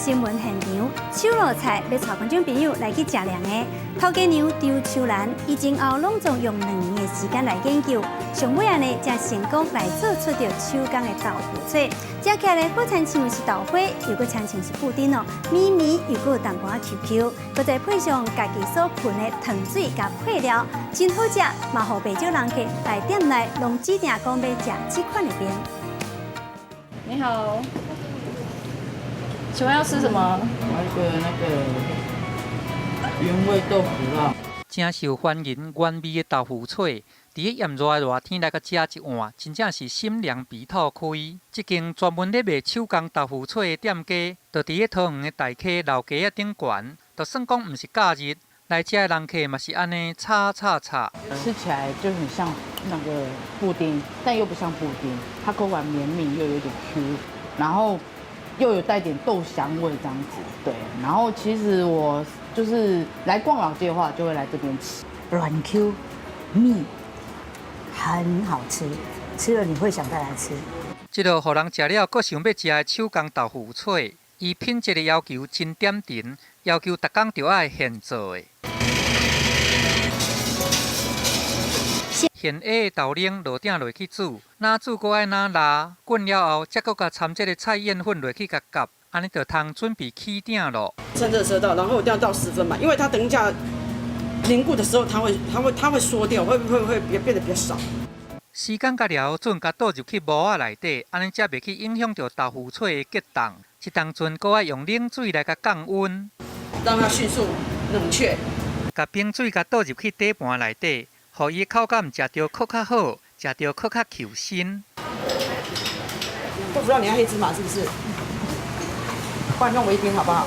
新聞現場，手路菜欲𤆬觀眾朋友來去食涼的。頭家娘張秋蘭，伊前後攏總用2年的時間來研究，上尾仔呢，才成功來做出著手工的豆腐脆。食起來好親像是豆花，又閣親像是布丁哦，綿綿又閣有淡薄仔 Q Q，閣再配上家己所噴的糖水佮配料，真好食，嘛予袂少人客來店內攏指定講欲食這款的面。你好，請問要吃什麼？我要一個那個原味豆腐酪。誠受歡迎原味的豆腐脆，佇咧炎熱的熱天來共食一碗，真正是心涼鼻頭開。這間專門咧賣手工豆腐脆的店家，就佇咧桃園的大溪老街仔頂懸，就算講毋是假日，來遮的人客嘛是按呢吵吵吵。吃起來就很像那個布丁，但又不像布丁，它口感綿密又有點 Q，然後又有帶點豆香味這樣子。對，然後其實我就是來逛老街的話，就會來這邊吃。軟 Q 蜜，很好吃，吃了你會想再來吃。這个予人食了，閣想欲食的手工豆腐脆，伊品質的要求真點陣，要求逐工著愛現做的。現下的豆奶落鼎落去煮，若煮閣愛若抐，滾了後，才閣共摻這个菜蕹粉落去共攪，按呢就通準備起鼎囉。趁熱賒倒，然後一定要倒10分嘛，因為它等一下凝固的時候，它會縮掉，會變得比較少。時間共量準，共倒入去模仔內底，按呢才袂去影響著豆腐脆的結凍。這當陣閣愛用冷水來共降溫，讓它迅速冷卻。共冰水共倒入去底盤內底，予伊的口感食著閣較好，食著閣較 Q 身。豆腐酪你要黑芝麻是不是？不然用微冰好不好？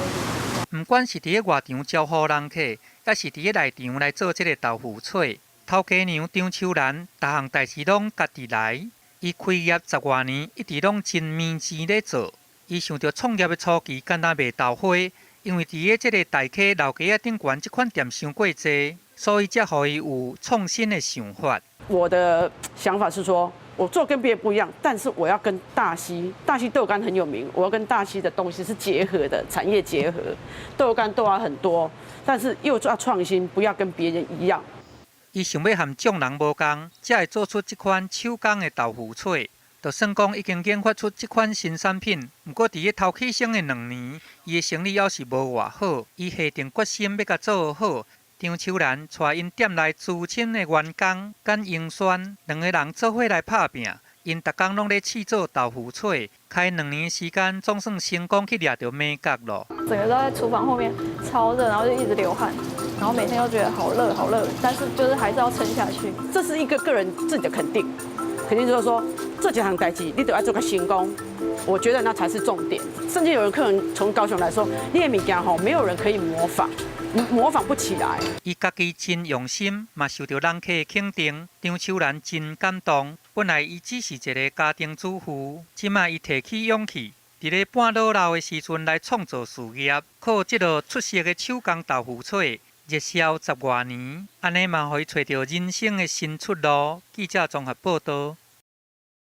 毋管是佇咧外場招呼人客，抑是佇咧內場來做這个豆腐脆，頭家娘張秋蘭，逐項代誌攏家己來。伊開業十外年，一直攏真綿緻咧做。伊想著創業的初期，敢若賣豆花，因為佇咧這个大溪老街仔頂懸這款店傷過濟，所以才予伊有創新的想法。我的想法是說，我做跟別人不一樣，但是我要跟大溪，大溪豆乾很有名，我要跟大溪的東西是結合的，產業結合，豆乾豆仔很多，但是又要創新，不要跟別人一樣。伊想欲和眾人無仝，才會做出這款手工的豆腐脆。就算講已經研發出這款新產品，毋過佇咧頭起先的2年，伊的生意猶是無偌好。伊下定決心欲共做好。張秋蘭𤆬𪜶店內資深的員工簡英萱兩个人做伙來拍拚，𪜶逐工攏咧試做豆腐脆，開2年時間，總算成功去掠著眉角囉。整個都在廚房後面超熱，然後就一直流汗，然後每天都覺得好熱好熱，但是就是還是要撐下去。這是一個個人自己的肯定，肯定就是說這幾項代誌你都要做個成功，我覺得那才是重點。甚至有人客人從高雄來說，你的物件吼，沒有人可以模仿。模仿不起來。伊家己真用心，嘛受著人客的肯定。張秋蘭真感動。本來伊只是一个家庭主婦，這擺伊提起勇氣，佇咧半老老的時陣來創造事業，靠這个出色的手工豆腐脆，熱銷十外年，按呢嘛予伊揣著人生的新出路。記者綜合報導。